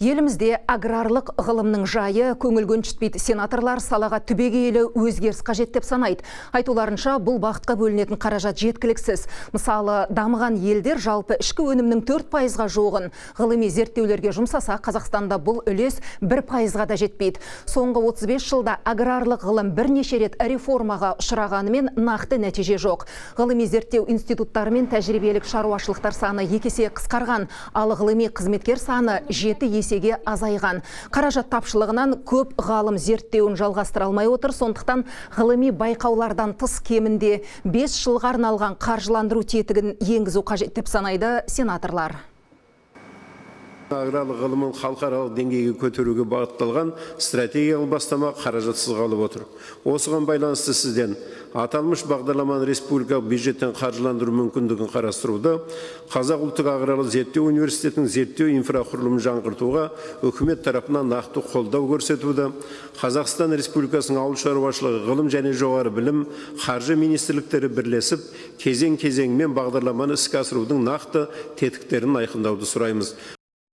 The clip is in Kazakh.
Елімізде аграрлық ғылымның жайы көңіл көншітпейді. Сенаторлар салаға түбегейлі өзгеріс қажет деп санайды. Айтуларынша, бұл бағытқа бөлінетін қаражат жеткіліксіз. Мысалы, дамыған елдер жалпы ішкі өнімнің 4%-ға жуығын ғылыми зерттеулерге жұмсаса, Қазақстанда бұл үлес 1%-ға да жетпейді. Соңғы 35 жылда аграрлық ғылым бірнеше рет реформаға ұшырағанымен, нақты нәтиже жоқ. Ғылыми зерттеу институттары мен тәжірибелік шаруашылықтар саны екі есе қысқарған, ал ғылыми қызметкер саны 7 есеге азайған. Қаражат тапшылығынан көп ғалым зерттеуін жалғастыра алмай отыр. Сондықтан ғылыми байқаулардан тыс кемінде 5 жылға арналған қаржыландыру тетігін енгізу қажет деп санайды сенаторлар. Аграрлық ғылымын халықаралық деңгейге көтеруге бағытталған стратегиялық бастама қаражатсыз қалып отыр. Осыған байланысты сізден аталмыш бағдарламаны республикалық бюджеттен қаржыландыру мүмкіндігін қарастыруды, Қазақ ұлттық аграрлық зерттеу университетінің зерттеу инфрақұрылымын жаңғыртуға үкімет тарапынан нақты қолдау көрсетуді, Қазақстан Республикасының Ауыл шаруашылығы, ғылым және жоғары білім, қаржы министрліктері бірлесіп, кезең кезеңімен бағдарламаны іске асырудың нақты тетіктерін айқындауды сұраймыз.